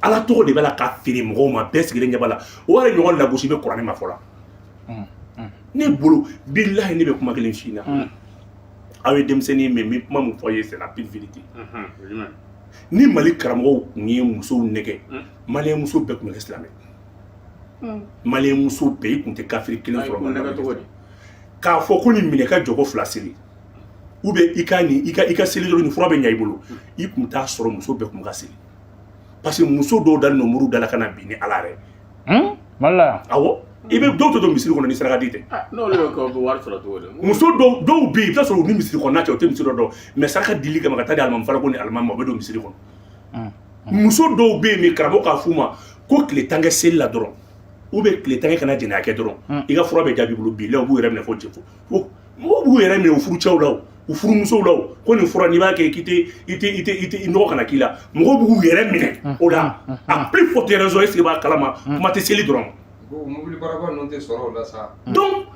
Ala tɔgɔ de b'a la ka feere mɔgɔw ma, bɛɛ sigilen ɲɛ b'a la, o yɛrɛ ɲɔgɔn lagosi bɛ kuranɛ ma fɔlɔ. Ne bolo, bilahi, ne bɛ kuma kelen f'i ɲɛna, aw ye denmisɛnnin, mais n bɛ kuma min fɔ aw ye, c'est la pure vérité. Ni Mali karamɔgɔw tun ye musow nɛgɛ, malien muso bɛɛ tun bɛ kɛ silamɛ. Malien muso bɛɛ, i tun tɛ kafiri kelen sɔrɔ Mali la. K'a fɔ ko nin minɛ ka jɔko fila seli, ou bien i ka nin, i ka seli dɔrɔn, nin fura bɛ ɲɛ i bolo, i tun t'a sɔrɔ muso bɛɛ tun ka seli, parce que muso dɔw dalen don muru da la ka na bin ni Ala yɛrɛ. Mali la yan? Awɔ, i bɛ dɔw tɛ don misiri kɔnɔ ni saraka di tɛ. N'olu y'o kɛ, u bɛ wari sɔrɔ cogo di? Muso dɔw dɔw bɛ yen, i bɛ taa sɔrɔ u ni misiri kɔnɔna cɛ, u tɛ misiri dɔ dɔn, mais saraka dili kama ka taa di alimami falako ni alimami ma, u bɛ don misiri kɔnɔ. Muso dɔw bɛ yen min karamɔgɔ k'a f'u ma ko tile 10 kɛ seli la dɔrɔn, ou bien tile 10 kɛ kana jɛnɛya kɛ dɔrɔn, i ka fura bɛ jaabi bolo bi la, u b'u yɛrɛ minɛ fo cɛ fo mɔgɔw b'u yɛrɛ minɛ u furucɛw la, o u furumusow la, o ko nin fura n'i b'a kɛ k'i tɛ i tɛ i tɛ i tɛ i nɔgɔ kana k'i la, mɔgɔw b'u yɛrɛ minɛ o la. À plus forte raison, est ce que i b'a kalama, kuma tɛ seli dɔrɔn. Ko mobili baraba ninnu tɛ sɔrɔ o la sa. Donc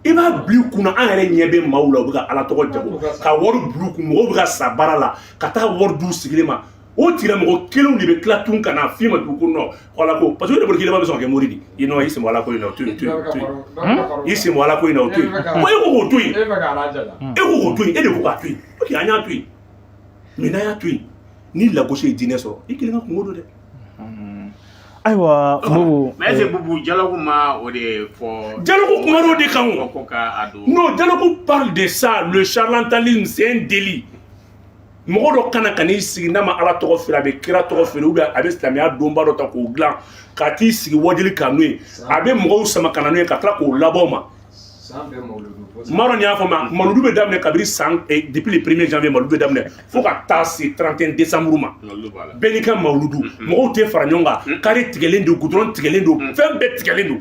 i b'a bila i kunna, an yɛrɛ ɲɛ bɛ maaw la, u bɛ ka Ala tɔgɔ jago ka wari bila u kun, mɔgɔw bɛ ka sa baara la ka taa wari d'u sigilen ma. O tigilamɔgɔ kelenw de bɛ tila tun ka na f'i ma tugun ko non, ko Ala ko, parce que o de bolo k'i laban bɛ sɔn ka kɛ mori de ye. Non, i sen bɔ Ala ko in na, o to yen, to yen, to yen, i sen bɔ Ala ko in na, o to yen. Ko e ko k'o to yen, E bɛ k'a lajala. E ko k'o to yen, e de ko k'a to yen. Ok, an y'a to yen, mais n'an y'a to yen, ni lagosi ye diinɛ sɔrɔ, i kelen ka kungo don dɛ. Ayiwa Bubu. Mais est-ce que Bubu, dialogue ma o de fɔ? Dialogue kuma o de kan o. Ko ka a don. Non, dialogue parle de ça. Le charlatanisme, c'est un délit. Mɔgɔ dɔ kana ka n'i sigi n'a ma Ala tɔgɔ feere, a bɛ kira tɔgɔ feere, ou bien a bɛ silamɛya donba dɔ ta k'o dilan ka t'i sigi wajuli kan n'o ye, a bɛ mɔgɔw sama ka na n'o ye ka tila k'o labɔ ma. San bɛɛ mawuludu fo. N m'a dɔn nin y'a faamuya. Mawuludu bɛ daminɛ kabini san depuis le 1er janvier, mawuludu bɛ daminɛ fo ka taa se 31 décembre ma. Olu b'a la. Bɛɛ n'i ka mawuludu, mɔgɔw tɛ fara ɲɔgɔn kan, kari tigɛlen don, goudron tigɛlen don, fɛn bɛɛ tigɛlen don,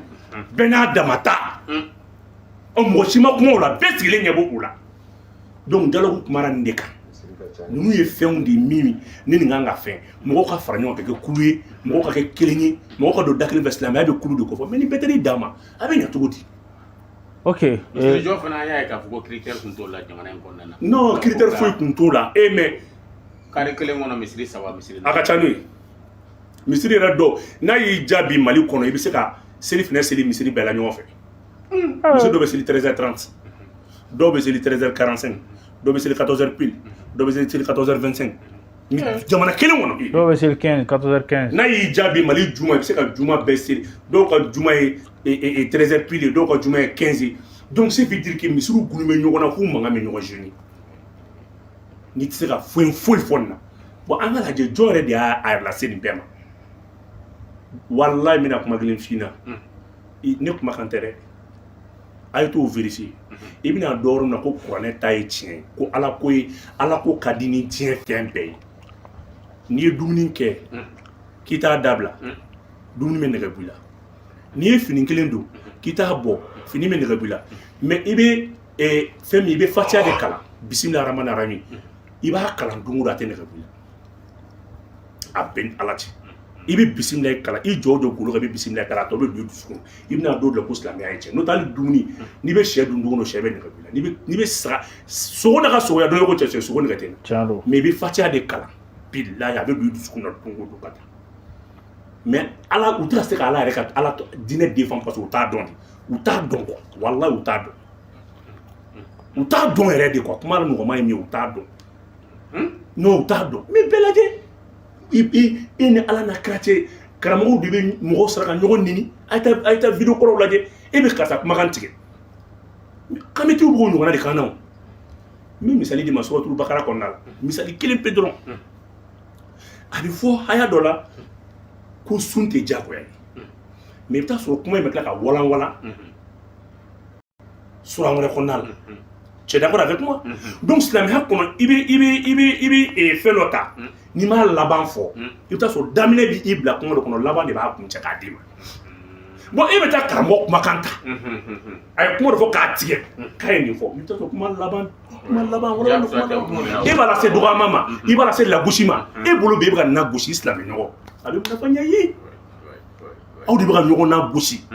bɛɛ n'a dama ta. Ɔ, mɔgɔ si ma kuma o la, bɛɛ sigilen ɲɛ b'o la. Donc dialogue kumara nin de kan. Ninnu ye fɛnw de ye min ni nin kan ka fɛn, mɔgɔw ka fara ɲɔgɔn kan ka kɛ kulu ye, mɔgɔw ka kɛ kelen ye, mɔgɔw ka don da kelen fɛ. Silamɛya bɛ kulu de kofɔ, mais ni bɛɛ tɛ d'a ma, a bɛ ɲɛ cogo di? Ok. Misiri jɔ fana, an y'a ye k'a fɔ ko critère tun t'o la jamana in kɔnɔna na. Non, critère foyi tun t'o la e, mais Kari kelen kɔnɔ, misiri saba, misiri. A ka ca n'o ye. Misiri yɛrɛ dɔw, n'a y'i jaabi Mali kɔnɔ, i bɛ se ka seli fɛnɛ seli misiri bɛɛ la ɲɔgɔn fɛ. Misiri dɔw bɛ seli 13h30, dɔw bɛ seli 13h45, dɔw bɛ seli 14h pile, dɔw bɛ seli 14h25, jamana kelen kɔnɔ. Dɔw bɛ seli 15, 14h15. N'a y'i jaabi Mali juma, i bɛ se ka juma bɛɛ seli. Dɔw ka juma ye 13h pile ye, dɔw ka juma ye 15 ye. Donc ce veut dire que misiriw gulon bɛ ɲɔgɔn na k'u mankan bɛ ɲɔgɔn gêner. N'i tɛ se ka foyi foyi fɔ nin na, bon, an ka lajɛ jɔn yɛrɛ de y'a a lase nin bɛɛ ma. Walayi, n bɛna kuma kelen f'i ɲɛna. Ne kumakan tɛ dɛ, a ye t'o vérifier. I bɛna dɔn yɔrɔ min na ko kuranɛ ta ye tiɲɛ ye, ko Ala ko ye, Ala ko ka di ni diɲɛ fɛn bɛɛ ye. N'i ye dumuni kɛ k'i t'a dabila, dumuni bɛ nɛgɛ b'i la. N'i ye fini kelen don k'i t'a bɔ, fini bɛ nɛgɛ b'i la. Mais i bɛ fɛn min, i bɛ fatiya de kalan, bisimila rahmani rahim, i b'a kalan don o don, a tɛ nɛgɛ b'i la. A bɛɛ ni Ala cɛ. I bɛ bisimila kalan, i jɔ o jɔ golo kan, i bɛ bisimila kalan, a tɔ bɛ don i dusukun. I bɛna don dɔ la ko silamɛya ye tiɲɛ. N'o tɛ, hali dumuni, n'i bɛ sɛ dun don o don, sɛ bɛ nɛgɛ b'i la. N'i bɛ saga sogo, n'a ka sogoya dɔn ko cɛ, sogo nɛgɛ tɛ na. Tiɲɛ don. Mais i bɛ fatiya de kalan, bilahi, a bɛ don i dusukun na don o don ka taa. Mais Ala, u tɛ ka se ka Ala yɛrɛ ka Ala diinɛ défend parce que u t'a dɔn de. U t'a dɔn quoi, walahi, u t'a dɔn, u t'a dɔn yɛrɛ de quoi. Kuma nɔgɔman ye min ye, u t'a dɔn. Non, u t'a dɔn. Mais bɛɛ lajɛ, i ni Ala n'a kira cɛ, karamɔgɔw de bɛ mɔgɔw sara ka ɲɔgɔn nini. A ye taa vidéo kɔrɔw lajɛ, e bɛ karisa kumakan tigɛ. Kamitiw b'o ɲɔgɔnna de kan na. O n bɛ misali di ma, suratul Bakara kɔnɔna la, misali kelen pe dɔrɔn. A bɛ fɔ haya dɔ la ko sun tɛ diyagoya ye, mais i bɛ taa sɔrɔ kuma in bɛ tila ka walanwalan sura wɛrɛ kɔnɔna la. Tu es d'accord avec moi? Donc silamɛya kɔnɔ, i bɛ fɛn dɔ ta, n'i m'a laban fɔ, i bɛ taa sɔrɔ daminɛ b'i bila kuma dɔ kɔnɔ, laban de b'a kun cɛ k'a d'i ma. Bon, e bɛ taa karamɔgɔ kumakan ta, a ye kuma dɔ fɔ k'a tigɛ k'a ye nin fɔ, i bɛ taa sɔrɔ kuma laban wala kuma laban, e b'a lase dɔgɔyama ma, i b'a lase lagosi ma. E bolo bɛ e bɛ ka na gosi i silamɛ ɲɔgɔn, a bɛ nafa ɲɛ ye. Aw de bɛ ka ɲɔgɔn na gosi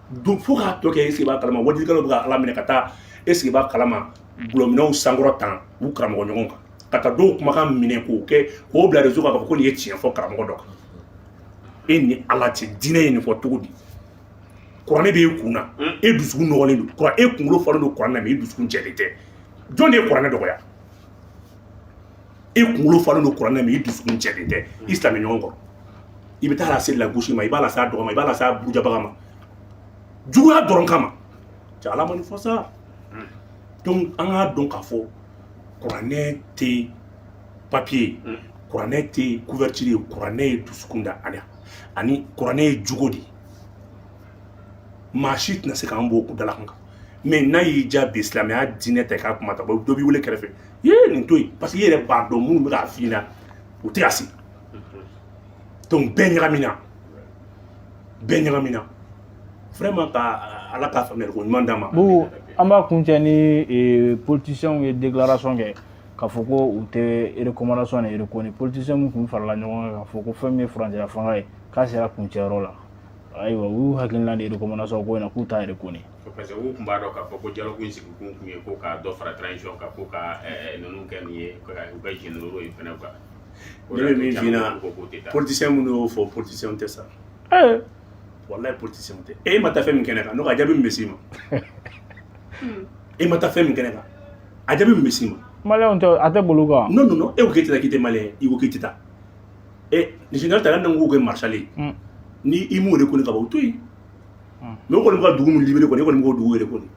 donc fo k'a tɔ kɛ. Est-ce que i b'a kalama, wajilikɛlaw bɛ ka Ala minɛ ka taa? Est-ce que i b'a kalama, gulɔminɛw sankɔrɔ tan u karamɔgɔ ɲɔgɔn kan, ka taa dɔw kumakan minɛ k'o kɛ k'o bila réseau kan, k'a fɔ ko nin ye tiɲɛ fɔ karamɔgɔ dɔ kan? E ni Ala cɛ, diinɛ ye nin fɔ cogo di? Kuranɛ b'e kun na, e dusukun nɔgɔlen don kuran, e kunkolo falen don kuranɛ na, mais e dusukun jɛlen tɛ. Jɔn de ye kuranɛ dɔgɔya? E kunkolo falen don kuranɛ na, mais i dusukun jɛlen tɛ i silamɛ ɲɔgɔn kɔrɔ. I bɛ taa lase lagosi ma, i b'a lase a dɔgɔ ma, i b'a lase a burujabaga ma, juguya dɔrɔn kama. Cɛ, Ala ma nin fɔ sa. Donc an k'a dɔn k'a fɔ kuranɛ tɛ papier ye, kuranɛ tɛ couverture ye, kuranɛ ye dusukun da ani kuranɛ ye jogo de ye. Maa si tɛna se k'an bɔ o dala kan. Mais n'a y'i ja bi silamɛya diinɛ ta k'a kuma ta, dɔ b'i wele kɛrɛfɛ ye nin to yen, parce que i yɛrɛ b'a dɔn minnu bɛ k'a f'i ɲɛna, u tɛ ka se. Donc bɛɛ ɲagamina, bɛɛ ɲagamina vraiment. Ka Ala k'a faamuyali ko ɲuman d'an ma. Bubu, an b'a kuncɛ ni politiciens ye déclaration kɛ k'a fɔ ko u tɛ recommandation ni reconnu. Politiciens min kun farala ɲɔgɔn kan k'a fɔ ko fɛn min ye furancɛla fanga ye, k'a sera kuncɛyɔrɔ la. Ayiwa, u y'u hakilina di recommandation ko in na k'u t'a reconnu. Parce que u tun b'a dɔn k'a fɔ ko dialogue in sigikun kun ye ko ka dɔ fara transition kan, ko ka ninnu kɛ nin ye, ko ka u ka généraux ye fɛnɛ quoi. Ne bɛ min f'i ɲɛna, politicien minnu y'o fɔ, politicien tɛ sa. Walayi, politicien tɛ. E ma taa fɛn min kɛnɛ kan, n'o ka jaabi min bɛ s'i ma, e ma taa fɛn min kɛnɛ kan, a jaabi min bɛ s'i ma. Maliyɛnw tɛ, a tɛ boli u kan. Non, non, non, e ko k'e tɛ taa, k'i tɛ malien ye, i ko k'i tɛ taa. E ni général taara n'an k'o kɛ maréchal ye, ni i m'o reconnu ka ban, o to yen. Mais o kɔni bɛ ka dugu min libéré kɔni, e kɔni b'o dugu reconnu.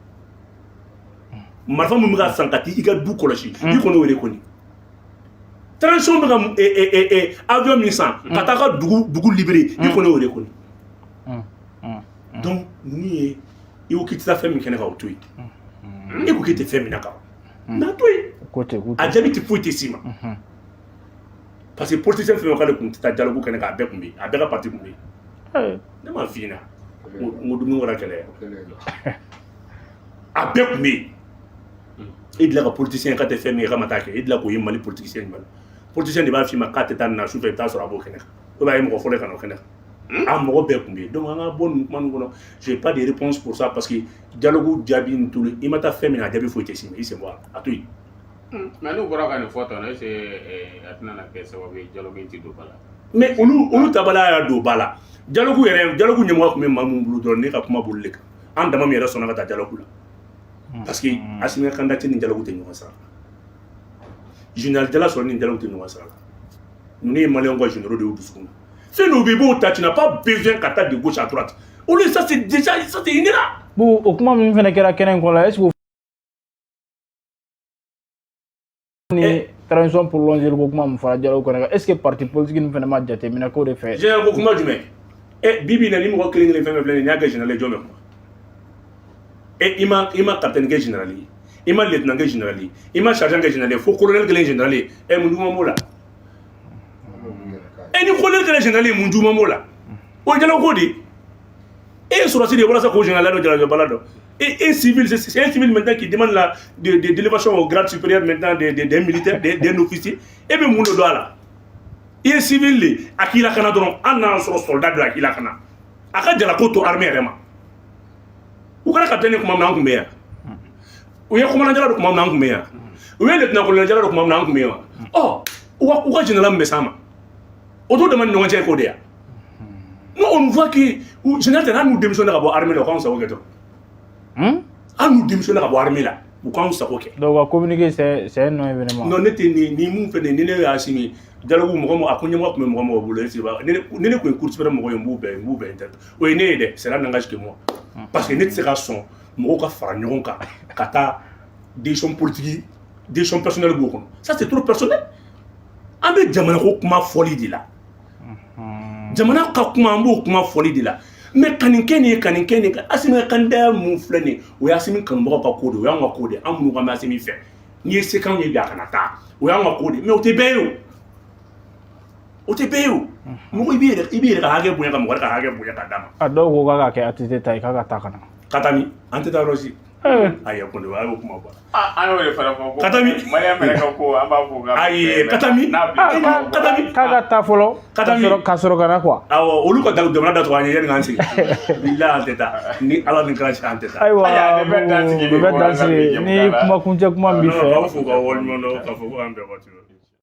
Marifa min bɛ ka san ka t'i ka du kɔlɔsi, i kɔni y'o reconnu. Transition bɛ ka avion min san ka taa ka dugu libéré, i kɔni y'o reconnu. Donc ninnu ye, i ko k'i tɛ taa fɛn min kɛnɛ kan, o to yen. E ko k'i tɛ fɛn min na ka ban, n'a to yen. Ko ten k'u A jaabi tɛ foyi tɛ s'i ma, parce que politicien fɛn fɛn k'ale kun tɛ taa dialogue kɛnɛ kan, a bɛɛ kun bɛ yen, a bɛɛ ka parti kun bɛ yen. Ne m'a f'i ɲɛna n ko dumuni kɛra kɛlɛ ye, a bɛɛ kun bɛ yen. E dilan ka politicien k'a tɛ fɛn min kɛ k'a ma taa kɛ, e dilan k'o ye Mali politicien jumɛn? Politicien de b'a f'i ma k'a tɛ taa nin na, sufɛ i bɛ taa sɔrɔ a b'o kɛnɛ kan, ou bien a ye mɔgɔ fɔlɔ ye ka na o kɛnɛ kan. A mɔgɔ bɛɛ kun bɛ yen. Donc an ka bɔ nin kuma ninnu kɔnɔ, j'ai pas de réponse pour ça, parce que dialogue jaabi nin tulu, i ma taa fɛn min na, a jaabi foyi tɛ s'i ma, i sen bɔ a la, a to yen. Mais n'u bɔra ka nin fɔ tan, est ce que a tɛna na kɛ sababu ye dialogue in tɛ don ba la? Mais olu tabala y'a don ba la. Dialogue yɛrɛ, dialogue ɲɛmɔgɔ tun bɛ maa min bolo dɔrɔn, ne ka kuma b'olu de kan. An dama min yɛrɛ sɔnna ka taa dialogue la, parce que Assimi ka candidature ni dialogue tɛ ɲɔgɔn sira la, général Jala sɔrɔ ni dialogue tɛ ɲɔgɔn sira la. Ninnu ye maliyɛnw ka généraux de y'u dusukun na. Fɛn dɔw bɛ yen, i b'o ta, tu n'as pas besoin ka taa de gauche à droite. Olu, ça c'est déjà, ça c'est inhérent. Bon, o kuma min fana kɛra kɛnɛ in kɔnɔ, est ce que ni Transition prolongée ko kuma min fɔra dialogue kɛnɛ kan, est ce que parti politique ninnu fana ma jateminɛ k'o de fɛ? Général ko kuma jumɛn? E bi bi in na, ni mɔgɔ kelen kelen fɛn fɛn filɛ nin ye, n'i y'a kɛ général ye, jɔn bɛ kuma? E i ma capitaine kɛ général ye, i ma lieutenant kɛ général ye, i ma sergent kɛ général ye, fo colonel kelen général ye. Ɛ, mun juguman b'o la? E ni colonel kɛra général ye, mun juguman b'o la? O ye dialogue ko de ye. E ye sɔrɔsi de ye walasa k'o général dɔ jalaki bala dɔn. Et un civil, c'est un civil maintenant qui demande la de, d'élévation au grade supérieur maintenant des militaires, d'un officier. E bɛ mun de dɔn a la? I ye civil de, a k'i lakana dɔrɔn. Hali n'a y'a sɔrɔ soldat don, a k'i lakana. A ka jalako to armée yɛrɛ ma. U kɛra capitaine ye tuma min na, an tun bɛ yan. U ye commandant jala don tuma min na, an tun bɛ yan. U ye lieutenant colonel jala don tuma min na, an tun bɛ yan. Ɔ, u ka général min bɛ s'an ma, o t'o dama ni ɲɔgɔn cɛ k'o de ya. Nous, on voit que général tɛ n'a n'u démissionné ka bɔ armée la, u k'anw sago kɛ dɔrɔn. An n'u démissionné ka bɔ armée la, u k'anw sago kɛ. Donc ka communiqué, c'est un non événement. Non, ne tɛ nin ni mun fɛ nin ni ne y'a sini dialogue, mɔgɔ mɔgɔ a ko ɲɛmɔgɔ tun bɛ mɔgɔ mɔgɔ bolo, ne ne tun ye cour suprême mɔgɔ ye, n b'u bɛɛ inter o ye ne ye dɛ. C'est là n'engage que moi, parce que ne tɛ se ka sɔn mɔgɔw ka fara ɲɔgɔn kan ka taa décision politique, décision personnelle b'o kɔnɔ. Ça, c'est trop personnel. An bɛ jamana ko kuma fɔli de la, jamana ka kuma, an b'o kuma fɔli de la. Mais ka nin kɛ nin ye, ka nin kɛ nin ye, Asimi ka candidat mun filɛ nin ye, o ye Asimi kanubagaw ka ko de ye, o y'anw ka ko de ye. An minnu k'an bɛ Asimi fɛ, n'i ye se k'anw ye bi, a kana taa, o y'anw ka ko de ye. Mais o tɛ bɛɛ ye, o tɛ bɛɛ ye. O mɔgɔ, i b'i yɛrɛ ka hakɛ bonya ka mɔgɔ wɛrɛ ka hakɛ bonya ka d'a ma. A dɔw ko k'a ka kɛ ATT ta ye, k'a ka taa ka na. Ka taa min? An tɛ taa yɔrɔ si. Ayi, kɔni a y'o kuma bɔ. An y'o de fana fɔ ko Ka taa min? Malien fɛnɛ ka ko, an b'a fɔ k'a Ayi, ka taa min? N'a bila. Ka taa min? K'a ka taa fɔlɔ. Ka taa min? Ka sɔrɔ ka na quoi. Awɔ, olu ka jamana datugu an ye yanni k'an sigi. Bilahi, an tɛ taa ni Ala ni kira cɛ, an tɛ taa. Ayiwa, Ayi, a bɛ dan sigi o bɛ dan sigi ni kuma kuncɛ kuma min b'i K'aw fɛ. fo k'aw waleɲuman dɔn, k'a fɔ ko an bɛn waati wɛrɛ.